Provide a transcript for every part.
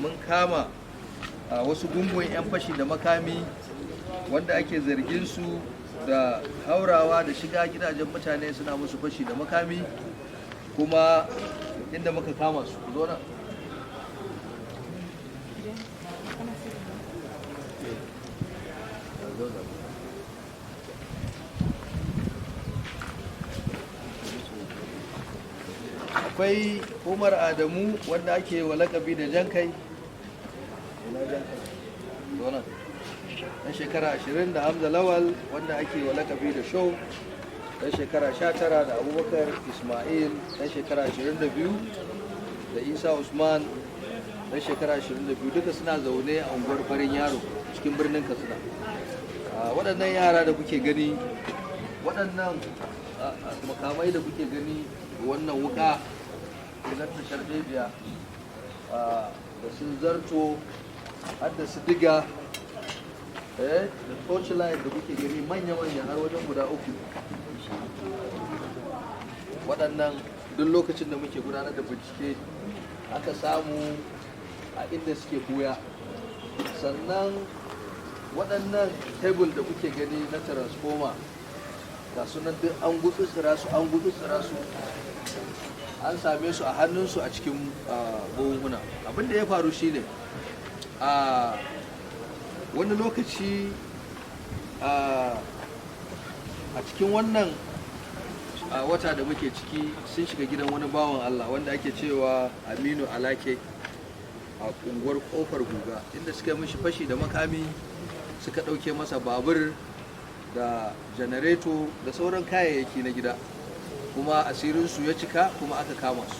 mun kama wasu gungun 'yan fashi da makami wanda ake zargin su da haurawa da shiga gidajen mutane suna musu fashi da makami. Kuma inda muka kama su, ku zo nan. Akwai Umar Adamu, wanda ake wa lakabi da Jankai. Ina Jankai? Zo nan. Ɗan shekara 20, da Hamza Lawal, wanda ake wa lakabi da Show, ɗan shekara 19, da Abubakar Ismail, ɗan shekara 22, da Isa Usman, ɗan shekara 22. Duka suna zaune a unguwar Farin Yaro cikin birnin Katsina. Waɗannan yara da kuke gani, waɗannan makamai da kuke gani, wannan wuka idan ta sharbebiya da sun zarto, har da su diga, da torchlight da kuke gani manya-manya har wajen guda uku, waɗannan duk lokacin da muke gudanar da bincike aka samu a inda suke buya. Sannan waɗannan tebul da kuke gani na transformer, ga sunan duk an gutsutsura su, an gutsutsura su, an same su a hannunsu a cikin buhunhuna. Abin da ya faru shine, a wani lokaci a cikin wannan wata da muke ciki, sun shiga gidan wani bawan Allah wanda ake cewa Aminu Alake a unguwar Kofar Guga, inda suka yi mishi fashi da makami, suka ɗauke masa babur da janareto da sauran kayayyaki na gida. Kuma asirinsu ya cika, kuma aka kama su.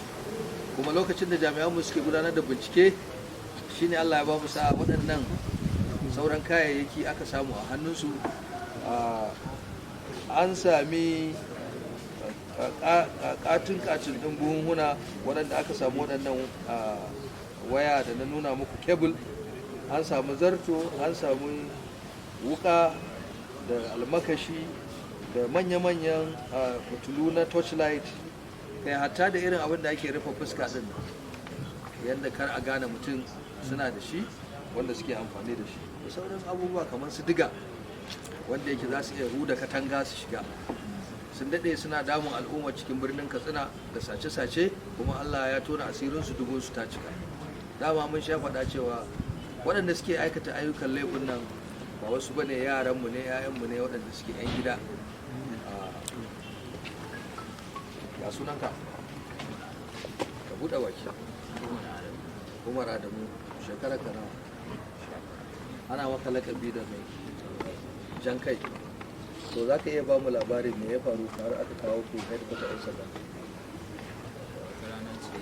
Kuma lokacin da jami'anmu suke gudanar da bincike shine Allah ya ba mu sa'a, waɗannan sauran kayayyaki aka samu a hannunsu. An sami katun katun ɗin buhunhuna waɗanda aka samu waɗannan waya da na nuna muku, kebul, an samu zarto, an samu wuka da almakashi da manya-manyan fitilu na torchlight, kai hatta da irin abin da ake rufe fuska din nan yadda kar a gane mutum, suna da shi wanda suke amfani da shi, da sauran abubuwa kamar su diga wanda yake za su iya huda katanga su shiga. Sun daɗe suna damun al'umma cikin birnin Katsina da sace-sace, kuma Allah ya tona asirinsu, dubunsu ta cika. Dama mun sha faɗa cewa waɗanda suke aikata ayyukan laifin nan ba wasu bane, yaranmu ne, 'ya'yanmu ne, waɗanda suke 'yan gida. Ya sunanka? Ka buɗe baki. Umar Adamu. Shekara ka nawa? Ana maka lakabi da mai Jan Kai. To, za ka iya ba mu labarin me ya faru har aka kawo ku headquarter 'yan sanda? Wata rana ce,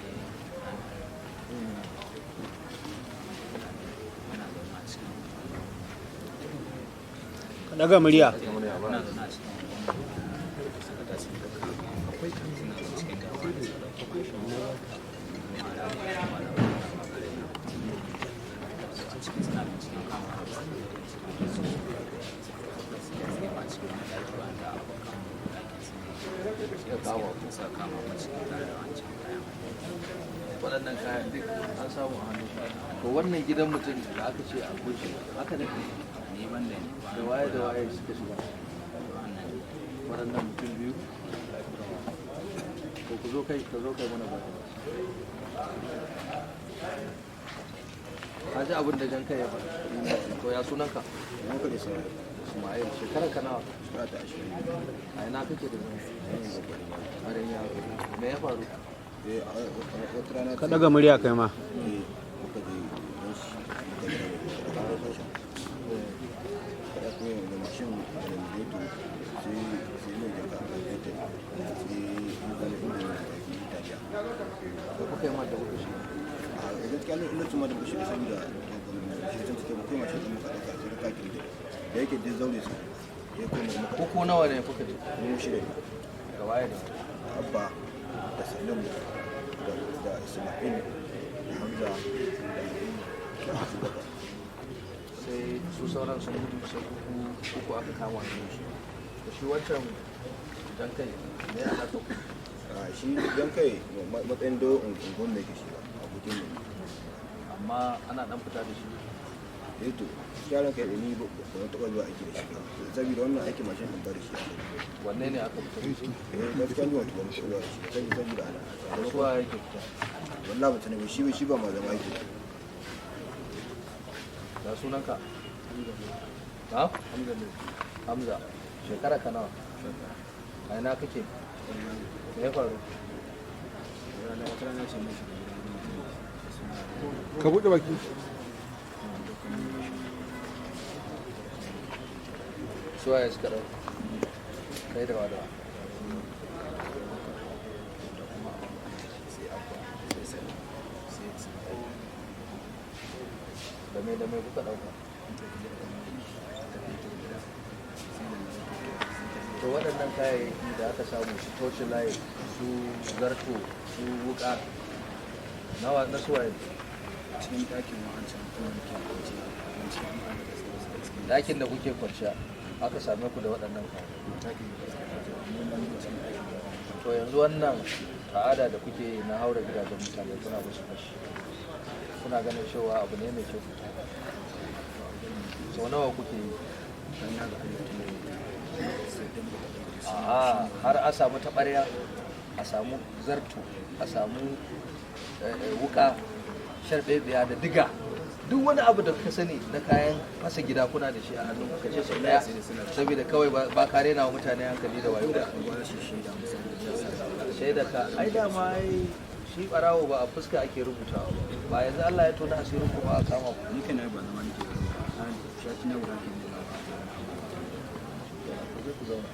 muna zaune a cikin Ka daga murya. Muna zaune a cikin, suka tashi suka kama, suna cikin jama'a da suka ɗauki mashin mara a cikin, suna binciken kama da suka ma cikin wani ɗaki wanda abokan ɗakin su ne. Suka kama ku? Suka kama mu cikin tare da wancan kayan. Waɗannan kayan duk an samu a hannu. To, wannan gidan mutum da aka ce a kunshi, haka ne? Ni ban da ni ba. Da waye da waye suka shiga? Wannan. Waɗannan mutum biyu. To, ku zo, kai ka zo kai mana bayani. Ka ji abin da Jan Kai ya faɗa. To, ya sunanka? Muka da sai. Ismail. Shekarar ka nawa? Shekara ta 20. A ina kake da zama? Farin Yaro. Me ya faru? Eh, wata rana Ka daga murya kai ma. eh, muka je gidan shi, muka je da mashin kada kuma da mashin da janareto, sai mai jaka a fetur, sai muka ne inda mai jaka italiya. Da kuka yi ma da kuka shiga? A gaskiya lokacin ma da muka shiga, saboda shi can suke kai mashin ɗin, muka ɗauka sai ka kirge da yake duk zaure su ya koma muka. Ko ko nawa ne kuka je? Mu shida ne. Da waye da Abba da Salim da Ismail da Hamza da Aminu da Abubakar. Sai su sauran sun gudu, sai uku uku aka kama su. Da shi wancan Jan Kai, me ya alaƙa ku? A shi Jan Kai matsayin do unguwan mai ke shi ba, abokin ne. Amma ana dan fita da shi? Eh to, yaran kai da ni ba ba taɓa zuwa aiki da shi ba, saboda wannan aikin mashin ɗin ba da shi aka yi. Wanne ne aka fita da shi? Eh, gaskiya ni wato ba mu taɓa zuwa da shi ba, saboda ana Suwa yake fita? Wallahi ba ta nemi shi ba, shi ba ma zama aiki. Ga sunanka? Ha? Hamza. Shekara ka nawa? A ina kake? Me ya faru? Ka buɗe baki. Suwaye suka ɗauka? Kai da wadawa? Da me kuka ɗauka? To, waɗannan kayayyaki da aka samu, su toci layi, su zarto, su wuka, nawa na suwaye? Cikin ɗakin wa'ancan kuma da ke kwance bincike an fara da suka cikin Ɗakin da kuke kwanciya aka same ku da waɗannan kayan? Ɗakin da suka kwance, amma ban cikin ɗakin. To, yanzu wannan ta'ada da kuke yi na haura gidajen mutane kuna musu fashi, kuna ganin cewa abu ne mai kyau? Sau nawa kuke yi? Dan na ga Allah tun da sai da muka ɗauke su. A'a, har a samu taɓarya, a samu zarto, a samu wuka sharɓeɓiya da diga, duk wani abu da ka sani na kayan fasa gida kuna da shi a hannun ka, ce sau ɗaya saboda kawai ba ka rena wa mutane hankali da wayo. Da gwara shi shaida misali da sa. Shaida ka ai dama ai shi barawo ba a fuska ake rubutawa ba. Ba yanzu Allah ya tona asirin ku ba, a kama ku. Ni kana ba zama nake ba, na shati na guda ke nuna ba. Ku je ku zauna.